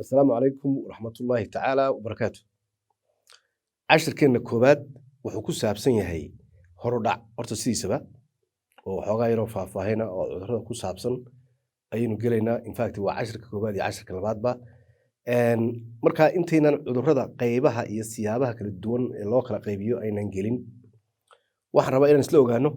Asalaamu calaykum waraxmatullaahi tacaala wabarakaatu. Cashirkeenna koowaad wuxuu ku saabsan yahay horudhac horta sidiisaba, oo waxoogaa yaroo faahfaahina oo cudurrada ku saabsan ayaynu gelaynaa. In fact, waa cashirka koowaad iyo cashirka labaadba. Marka intaynan cudurrada qaybaha iyo siyaabaha kala duwan ee loo kala qaybiyo aynan gelin, waxaan rabaa inaan isla ogaano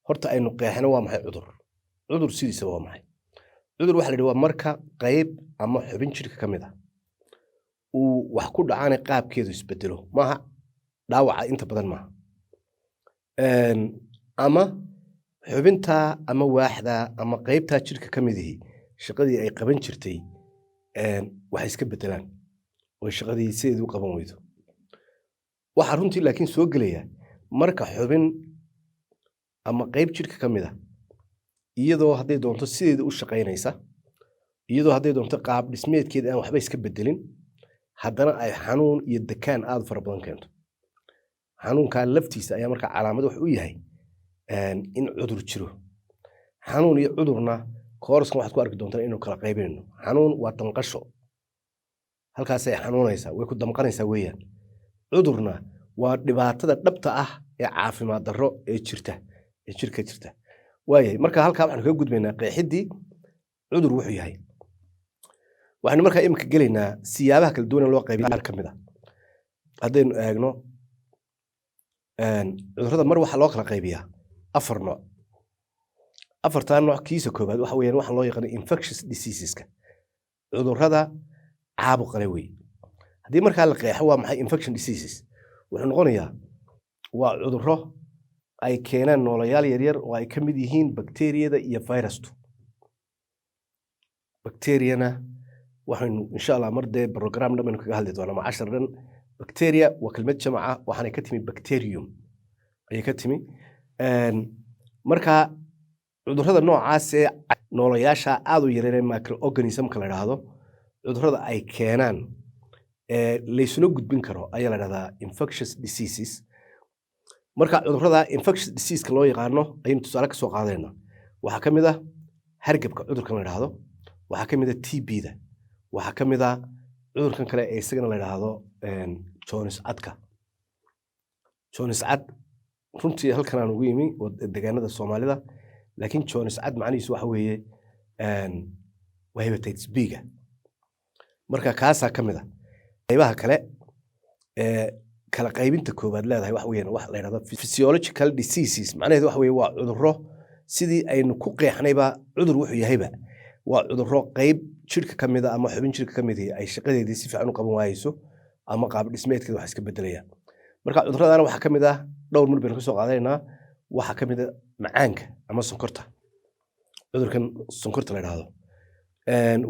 horta, aynu qeexno waa maxay cudur. Cudur sidiisaba waa maxay? Cudur waxa la yidhi waa marka qayb ama xubin jirka ka mid ah uu wax ku dhacaana, qaabkeedu isbedelo. Maaha dhaawaca inta badan maaha, ama xubintaa ama waaxdaa ama qaybtaa jirka ka midihi shaqadii ay qaban jirtay waxay iska bedelaan oo shaqadii sideedii u qaban weydo. Waxaa runtii laakiin soo gelaya marka xubin ama qayb jirka ka mid ah, iyadoo hadday doonto sideeda u shaqaynaysa, iyadoo hadday doonto qaab dhismeedkeeda aan waxba iska bedelin, haddana ay xanuun iyo dekaan aad u fara badan keento. Xanuunkaa laftiisa ayaa marka calaamad wax u yahay in cudur jiro. Xanuun iyo cudurna kooraskan waxaad ku arki doontaan inuu kala qaybinayno. Xanuun waa damqasho, halkaasay xanuunaysaa, way ku damqanaysaa weeyaan. Cudurna waa dhibaatada dhabta ah ee caafimaad darro ee jirta, ee jirka jirta. Waayahay, marka halkaa waxaanu kaga gudbaynaa qeexiddii cudur wuxuu yahay. Waxaynu markaa iminka gelaynaa siyaabaha kala duwan ee loo qaybiyo qaar ka mid ah. Haddaynu eegno cudurrada, mar waxaa loo kala qaybiyaa afar nooc. Afartaa nooc kiisa koowaad waxa weeyaan waxa loo yaqaano infectious diseaseska, cudurrada caabuqa leh wey. Haddii markaa la qeexo waa maxay infection diseases, wuxuu noqonayaa waa cudurro ay keenaan noolayaal yaryar oo ay ka mid yihiin bakteriyada iyo virustu. Bacteriana waxaynu insha Allah mar dee program dhan baynu kaga hadli doonaa ama cashar dhan. Bacteria waa kelmad jamaca, waxaanay ka timi bacterium ayay ka timi. Marka cudurrada noocaas ee noolayaasha aad u yareeree microorganismka la idhaahdo, cudurrada ay keenaan ee laysuna gudbin karo ayaa la dhahdaa infectious diseases. Marka cudurrada infectious diseaseka loo yaqaano ayaynu tusaale ka soo qaadayna. Waxaa ka mid ah hargebka cudurkan la idhaahdo, waxaa ka mid ah TB-da, waxaa ka mid ah cudurkan kale ee isagana la idhaahdo Jones cadka. Jones cad runtii halkan aan ugu yimi oo deegaanada Soomaalida, laakiin Jones cad macnihiisu waxa weeye waa hepatitis B-ga. Marka kaasaa ka mid ah qaybaha kale ee kala qaybinta koowaad leedahay. Waxa weeyaan wax la yidhahdo physiological diseases. Macnaheedu waxa weeye waa cudurro sidii aynu ku qeexnayba cudur wuxuu yahayba, waa cudurro qayb jirka ka mid a ama xubin jirka ka mid ay shaqadeedii si fiican u qaban waayeyso ama qaab dhismeedkeeda wax iska bedelaya. Marka cudurradana waxaa ka mid ah, dhowr mid baynu ka soo qaadanaynaa. Waxaa ka mid ah macaanka ama sonkorta, cudurkan sonkorta la yidhaahdo.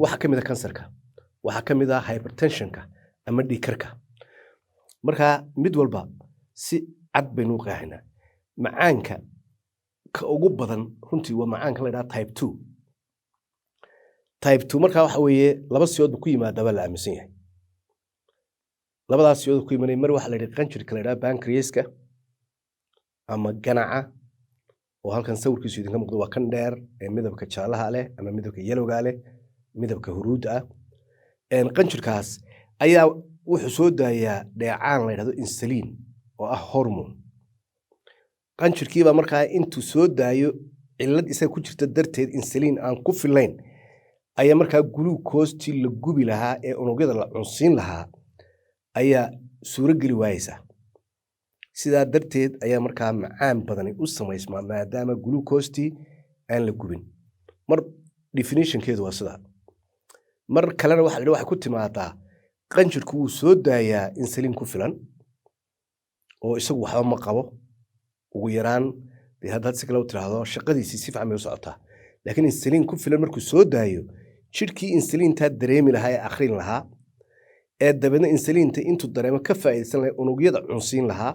Waxaa ka mid ah kansarka, waxaa ka mid ah hypertensionka ama dhiigkarka. Marka mid walba si cad baynu u qeexaynaa. Macaanka ka ugu badan runtii waa macaanka la yidhaha type 2. Type 2 marka waxa weeye laba siyood buu ku yimaadaa baa la aaminsan yahay. Labadaas siyood ku imanay, mar waxaa la yidhi qanjirka la yidhaha pancreaska ama ganaca, oo halkan sawirkiisu idinka muuqdo, waa kan dheer ee midabka jaalaha leh ama midabka yellowga leh, midabka huruudda ah. Qanjirkaas ayaa wuxuu soo daayaa dheecaan la yidhahdo insulin oo ah hormone. Qanjirkiibaa markaa intuu soo daayo, cillad isaga ku jirta darteed, insulin aan ku filayn ayaa markaa glucose-tii la gubi lahaa ee unugyada la cunsiin lahaa ayaa suuro geli waayeysa. Sidaa darteed ayaa markaa macaan badani u samaysmaa, maadaama glucose-tii aan la gubin. Mar definitionkeedu waa sidaa. Mar kalena waxa la yidhi waxay ku timaadaa qanjirku wuu soo daayaa insulin ku filan oo isagu waxba ma qabo, ugu yaraan dee haddaad si kale u tiraahdo shaqadiisii si fiican bay u socotaa, laakiin insulin ku filan markuu soo daayo, jidhkii insulintaa dareemi lahaa ee akhrin lahaa ee dabeedna insulinta intuu dareemo ka faa'iidaysan lahaa, unugyada cunsiin lahaa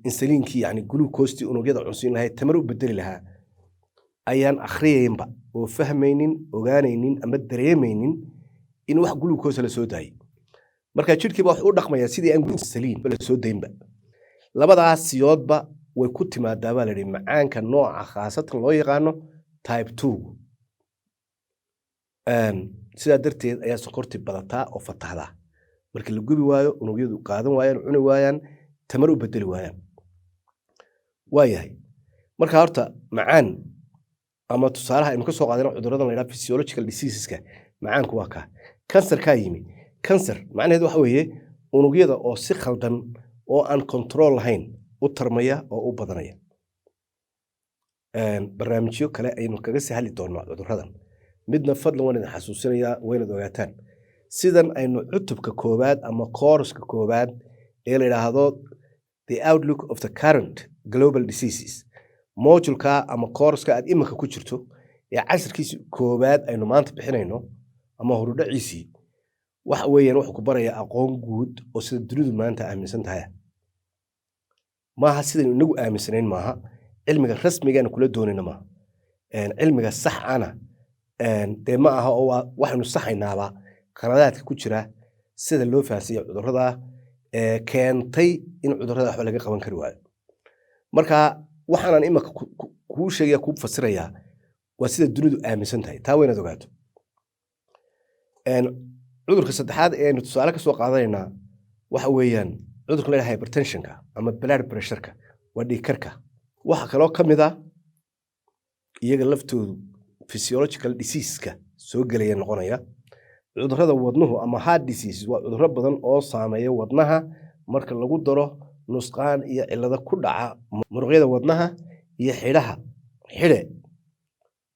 insulinkii, yani glucose-tii unugyada cunsiin lahaa ee tamar u bedeli lahaa, ayaan akhriyaynba oo fahmaynin, ogaanaynin ama dareemaynin in wax glucose la soo daayay. Marka jidhkiiba wuxuu u dhaqmayaa sidii aan insulin la soo daynba. Labadaas siyoodba way ku timaadaa baa la yidhi macaanka nooca khaasatan loo yaqaano type 2. Sidaa darteed ayaa sokortii badataa oo fatahdaa marka la gubi waayo, unugyadu qaadan waayaan, cuni waayaan, tamar u bedeli waayaan. Waayahay, marka horta macaan ama tusaalaha aynu ka soo qaadana cudurradan la yidhaha physiological diseaseska, macaanku waa kaa. Kansarkaa yimi. Kansar macnaheedu waxa weeye unugyada oo si khaldan oo aan control lahayn u tarmaya oo u badanaya. Barnaamijyo kale aynu kaga sahli doonaa cudurradan. Midna fadlan waan idin xasuusinayaa, waynaad ogaataan sidan aynu cutubka koowaad ama koorska koowaad ee la yidhaahdo "The Outlook of the Current Global Diseases", moduleka ama koorska aad iminka ku jirto ee cashirkiisi koowaad aynu maanta bixinayno ama horudhaciisii, waxa weeyaan wuxuu ku barayaa aqoon guud oo sida dunidu maanta aaminsan tahay. Maaha sidaynu inagu aaminsanayn, maaha cilmiga rasmigaana kula doonayna, maaha cilmiga sax ana dee ma aha oo waxaynu saxaynaaba khaladaadka ku jira sida loo fahansiiya cudurrada ee keentay in cudurrada waxba laga qaban kari waayo. Marka waxaanan imika kuu sheegaya, kuu fasirayaa, waa sida dunidu aaminsan tahay. Taa waynaad ogaato. Cudurka saddexaad ee aynu tusaale ka soo qaadanaynaa waxa weeyaan cudurka la yidhaha hypertensionka ama blood pressureka, waa dhiigkarka. Waxaa kaloo ka mid a iyaga laftoodu physiological diseaseska soo gelaya noqonaya cudurrada wadnuhu ama heart disease. Waa cudurro badan oo saameeya wadnaha marka lagu daro nusqaan iyo cillado ku dhaca muruqyada wadnaha iyo xidhaha. Xidhe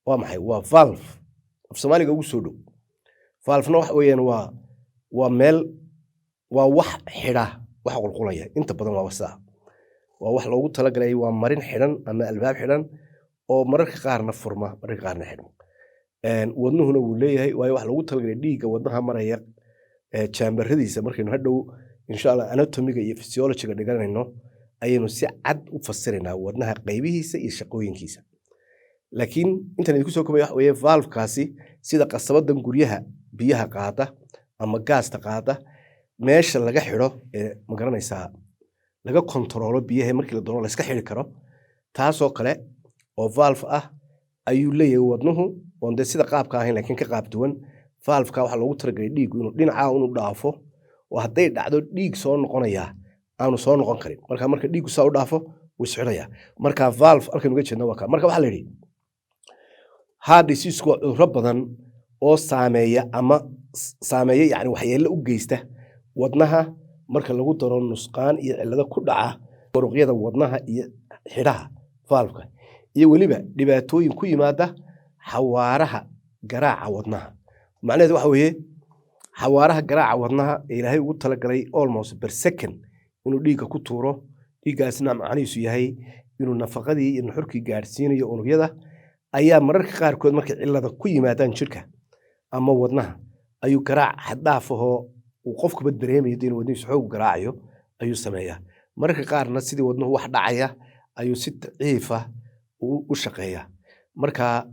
waa maxay? Waa valve af Soomaaliga ugu soo dhow. Valvena waxa weeyaan waa meel, waa wax xidha wax qulqulaya. Inta badan waa sidaa, waa wax loogu talagalay, waa marin xidhan ama albaab xidhan oo mararka qaarna furma, mararka qaarna xidhma. Wadnuhuna wuu leeyahay, waayo waxa loogu talagalay dhiigga wadnaha maraya chamberadiisa. Markaynu hadhow insha Allah anatomiga iyo physiologyga dhiganayno ayaynu si cad u fasiraynaa wadnaha qaybihiisa iyo shaqooyinkiisa, laakiin intaan idinku soo kobaya waxa weeye valvekaasi sida qasabadan guryaha biyaha qaada ama gaasta qaada, meesha laga xidho ee magaranaysaa laga kontaroolo biyaha, markii la doono la iska xidhi karo, taasoo kale oo valve ah ayuu leeyahay wadnuhu, oon dee sida qaabka ahayn laakiin ka qaab duwan. Valveka waxaa loogu talagalay dhiiggu inuu dhinacaa unu dhaafo oo hadday dhacdo dhiig soo noqonayaa aanu soo noqon karin. Marka dhiiggu saa u dhaafo, wuu isxidhayaa. Marka valve halkan uga jeedna waa kaa. Marka waxaa la yidhi heart disease waa cudurro badan oo saameeya ama saameeya, yani waxyeello u geysta wadnaha marka lagu daro nusqaan iyo cillado ku dhaca muruqyada wadnaha iyo xidhaha valveka, iyo weliba dhibaatooyin ku yimaada xawaaraha garaaca wadnaha. Macnaheedu waxa weeye xawaaraha garaaca wadnaha ee Ilaahay ugu talagalay almost per second inuu dhiigga ku tuuro, dhiiggaasna macnihiisu yahay inuu nafaqadii iyo nuxurkii gaadhsiinayo unugyada, ayaa mararka qaarkood markay cillada ku yimaadaan jirka ama wadnaha ayuu garaac xad-dhaaf ahoo uu qofkuba dareemayo dee inuu wadnihiisu xoog garaacayo ayuu sameeyaa. Mararka qaarna sidii wadnuhu wax dhacaya ayuu si daciifa u shaqeeyaa. Marka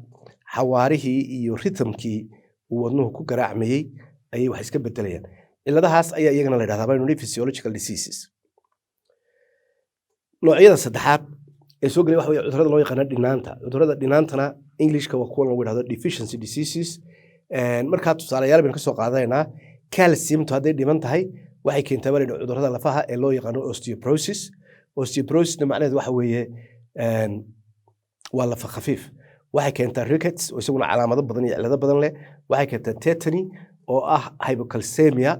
xawaarihii iyo rhythmkii uu wadnuhu ku garaacmayey ayay wax iska bedelayaan. Cilladahaas ayaa iyagana la yidhahdaa baynu nihi physiological diseases. Noocyada saddexaad ee soo gelaya waxa weeye cudurrada loo yaqaano dhinaanta. Cudurrada dhinaantana Englishka waa kuwa lagu yidhahdo deficiency diseases. Markaa tusaalayaal baynu ka soo qaadanaynaa. Calciumtu hadday dhiman tahay waxay keentaa baa la yidhi cudurrada lafaha ee loo yaqaano osteoporosis. Osteoporosisna macnaheedu waxa weeye waa lafa khafiif. Waxay keentaa rickets oo isaguna calaamado badan iyo cillado badan leh. Waxay keentaa tetany oo ah hypocalcemia,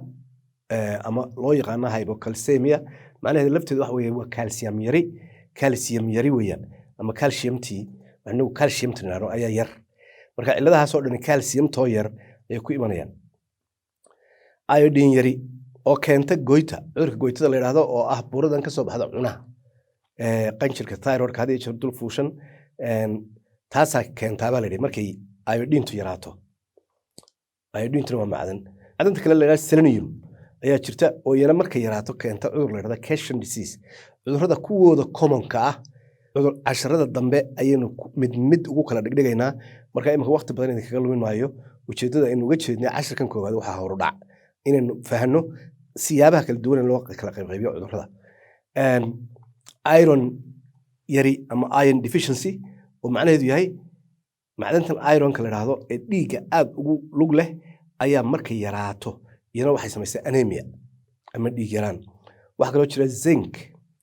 ama loo yaqaano hypocalcemia. Macnaheedu lafteedu waxa weeye waa calcium yari, calcium yari weeyaan, ama calciumtii anagu calcium niraahno ayaa yar. Marka cilladahaas oo dhan calciumtoo yar ayay ku imanayaan. Iodine yari oo keenta goiter, cudurka goiterda la yidhaahdo oo ah buradan ka soo baxda cunaha, qanjirka thyroidka had iyo jeer dul fuushan, taasaa keentaa baa la yidhi markay iodintu yaraato. Iodintuna waa macdan. Macdanta kale la yidhahdo selenium ayaa jirta oo iyana markay yaraato keenta cudur la yidhahdo Keshan disease. Cudurrada kuwooda commonka ah cudur casharada dambe ayaynu mid mid ugu kala dhigdhigaynaa. Marka imika waqti badan idinkaga lumin maayo. Ujeeddada aynu uga jeednay cashirkan koowaad waxaa horudhac inaynu fahanno siyaabaha kala duwan ee loo kala qaybqaybiyo cudurrada. Iron yari ama iron deficiency oo macnaheedu yahay Macdantan ironka la idhaahdo ee dhiigga aad ugu lug leh ayaa markay yaraato iyana waxay samaysaa anemia ama dhiig yaraan. Waxaa kaloo jira zinc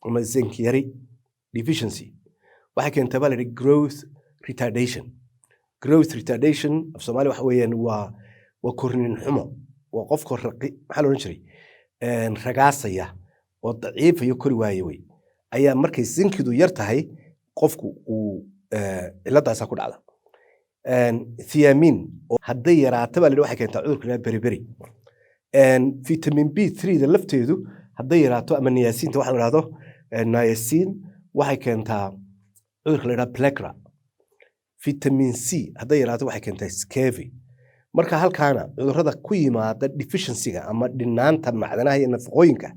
ama zinc yari, deficiency, waxay keentaa baa la yidhi growth retardation. Growth retardation af Soomaali waxa weeyaan waa kornin xumo, waa qofka raqi, maxaa la odhan jiray, ragaasaya oo daciifayo, kori waaye wey, ayaa markay zinkidu yar tahay qofku uu ciladaasaa ku dhacda. Thiamine oo hadday yaraato baa la yidhi waxay keentaa cudurka la beriberi. Vitamin B3 da lafteedu hadday yaraato ama niacinta waxa la idhahdo, niacin, waxay keentaa cudurka la yidhahdo pellagra. Vitamin C hadday yaraato waxay keentaa scurvy. Marka halkaana cudurrada ku yimaada deficiency-ga ama dhinaanta macdanaha iyo nafaqooyinka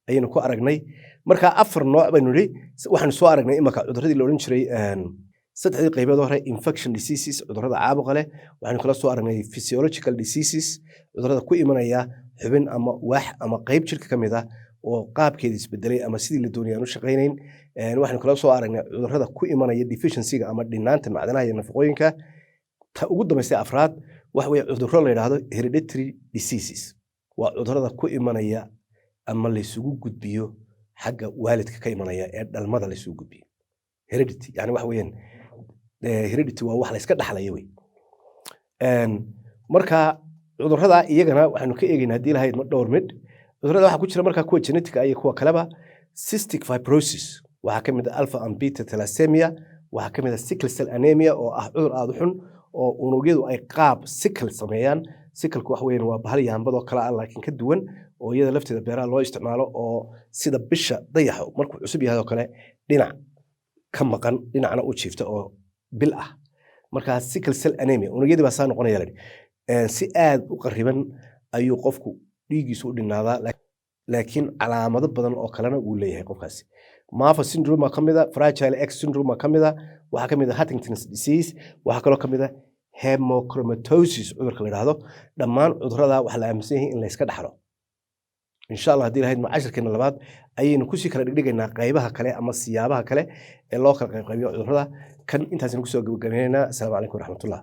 ayaynu ku aragnay. Marka afar nooc baynu nidhi. Waxaanu soo aragnay imaka cuduradii la odhan jiray saddexdii qaybood hore: infection diseases, cudurrada caabuqa leh. Waxaynu kala soo aragnay physiological diseases, cudurrada ku imanaya xubin ama waax ama qayb jirka ka mid ah oo qaabkeeda isbedelay ama sidii la doonayay aan u shaqaynayn. Waxaynu kala soo aragnay cudurrada ku imanaya deficiency-ga ama dhinaanta macdanaha iyo nafaqooyinka. Ta ugu dambaysa, afraad, waxa weeye cudurro la yidhaahdo hereditary diseases, waa cudurrada ku imanaya ama laysugu gudbiyo xagga waalidka ka imanaya ee dhalmada laysugu gudbiyo. Heredity yani waxa weeyaan heredity waa wax layska dhaxlayo wey. Marka cudurrada iyagana waxaanu ka eegaynaa haddii lahayd ma dhowr mid. Cudurrada waxaa ku jira marka kuwa genetic iyo kuwa kaleba: cystic fibrosis, waxaa ka mid ah alpha and beta thalassemia, waxaa ka mid ah sickle cell anemia oo ah cudur aada u xun oo unugyadu ay qaab sickle sameeyaan. Sickleku waxa weeyaan waa bahal yaambadoo kale ah laakiin ka duwan, oo iyada lafteeda beeraha loo isticmaalo, oo sida bisha dayaxa markuu cusub yahay oo kale dhinac ka maqan dhinacna u jiifta oo bil ah. Marka sickle cell anemia unugyadii baa saa noqonaya la yidhi. Si aad u qariban ayuu qofku dhiiggiisu u dhinaadaa, laakiin calaamado badan oo kalena wuu leeyahay qofkaasi. Marfan syndrome baa ka mid a, fragile X syndrome baa ka mid a, waxaa ka mid a Huntington's disease, waxaa kaloo ka mid a hemochromatosis cudurka la yidhaahdo. Dhammaan cudurrada waxaa la aaminsan yahay in layska dhaxlo. Insha Allah haddii lahayd cashirkeena labaad ayaynu kusii kala dhigdhigaynaa qaybaha kale ama siyaabaha kale ee loo kala qaybqaybiyo cudurrada. Kan intaasaynu kusoo gabagabaynaynaa. Asalaamu calaykum waraxmatullah.